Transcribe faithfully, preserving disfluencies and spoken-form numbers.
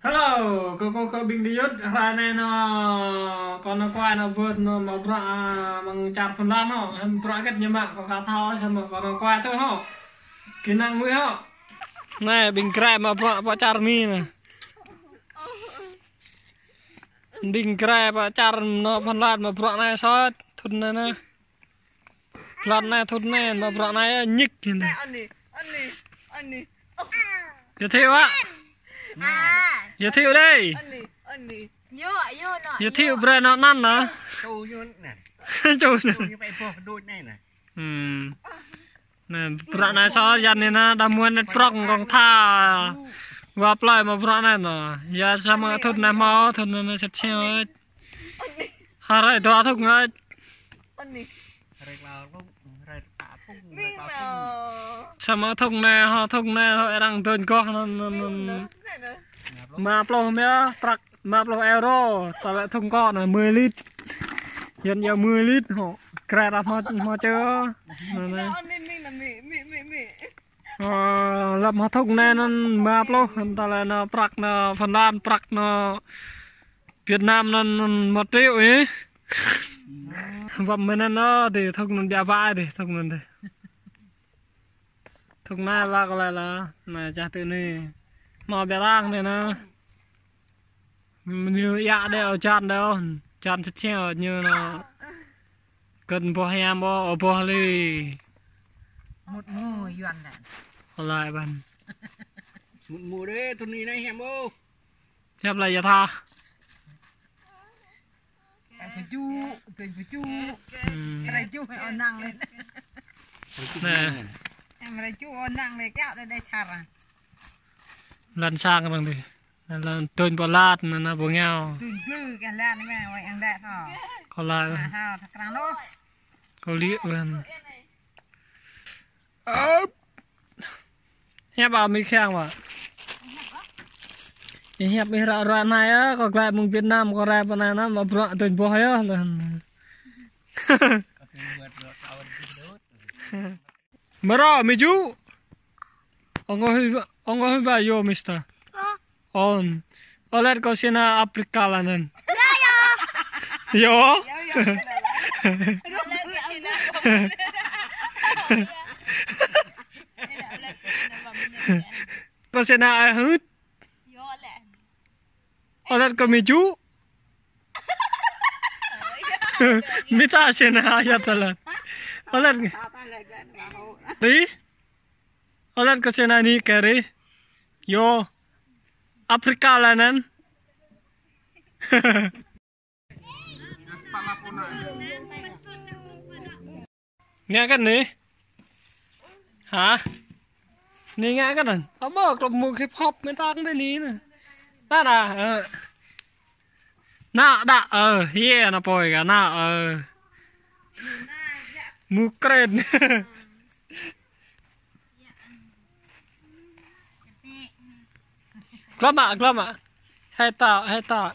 Hello, kơ kơ kơ ƀing đi yut, hrơi anai nô, kơ nô kuai nô ƀơ̆t nô mă bruă, a, mơ̆ng čar Phần Lan hŏ, hăm bruă hơget ñu mă, kơ ka thâo samơ̆ kơ nô kuai tŭ hŏ. Kơ năng ngui hŏ. Anai, ƀing Grai mă bruă pơ čar Mi anai. Ƀing Grai pơ čar nô Phần Lan mă bruă anai sơ̆, thŭn anai nô. Lŏn anai thŭn anai, mă bruă anai ñik anai. Giới thiệu ạ. Giới thiệu đây. Giới thiệu brơi nô anăn nô. Ču nô. Hm. Anai, bruă anai sơ̆, yan anai nô, đa muan net prong kông tha. Wa plơi mă bruă anai nô. Ya samơ̆ thŭn anai hmâo, thŭn anai sĭt siu. Hrơi dua thŭn ngă. Samơ̆ thŭn anai, hŏ thŭn anai, hŏ arăng dŏn goh nô, nô, nô, nô. Mă pluh mia, prăk mă pluh euro, tơlơi thŭn kŏ nô, mười lít. Yan ya mười lít hŏ. Grai đa hmâo, hmâo čơ. Nô, nô. Ơ, lăp hŏ thŭn anai nô mă pluh, tơlơi nô prăk nô Phần Lan, prăk nô Việt Nam nô một triệu ih. Wăp mơ̆n nô, dih thŭn anai biă wai dih, thŭn anai dih. Thŭn anai la kơ lĕ la, anai čah tơ anai. Mă biă lăng anai nô. Mơnuih yă đe ôh čan đe ôh, čan sĭt siu ñu nô. Kơ̆n boh hiam ƀô̆, ôh boh li. Mŭt mu Yuan đe. Kơ lĕ ƀăn. Mŭt mu đe, thŭn anai hiam ƀô̆. Siap lah ya tha. Bơju, tui bơju. Hm. Rơju ôh năng lĕ. Nô. Em rơju ôh năng lĕ, kiaŏ đe đe čar. Lŏn sang arăng dih. Nô lŏn tui pơlat, nô nô pơngiao. Tui bơ kơ lŏn mă, wai ang đe tho. Kơ lĕ. Ha, ha, tha krang nô. Kơ liĕ ƀăn. Ơp. Hiăp ƀă mi khiăng ƀă. Ih hiăp ih ră ruă anai yơh, kơ glăi mơ̆ng Việt Nam, kơ rai pơ anai nô, mă bruă tui boh yơh lĕ. Mơrô, mi ju. Ong ơi, ong ơi ba yo, mister. On. Ôh lĕ kơ sĭt nô Afrika lănăn. Yo. Yo. Kơ sĭt nô ai hŭt. Ôh lĕ kơ mi ju. Mi ta sĭt nô ayăt tơlơi. Ôh lĕ. Ri. Ôh lĕ kơ sĭt nô ni kơ ri. Yo. Afrika lănăn. Ngă kơ anai. Hă? Anai ngă kơ anai. Ơ ƀơ, klub mŭk hip hop mơ̆n tang đe anai nô. Đa đa, ơ. Nă đă, ơ, hia nô pơi kơ nă, ơ. Mŭk kren. Glŏm mă, glŏm mă. Hai ta, hai ta.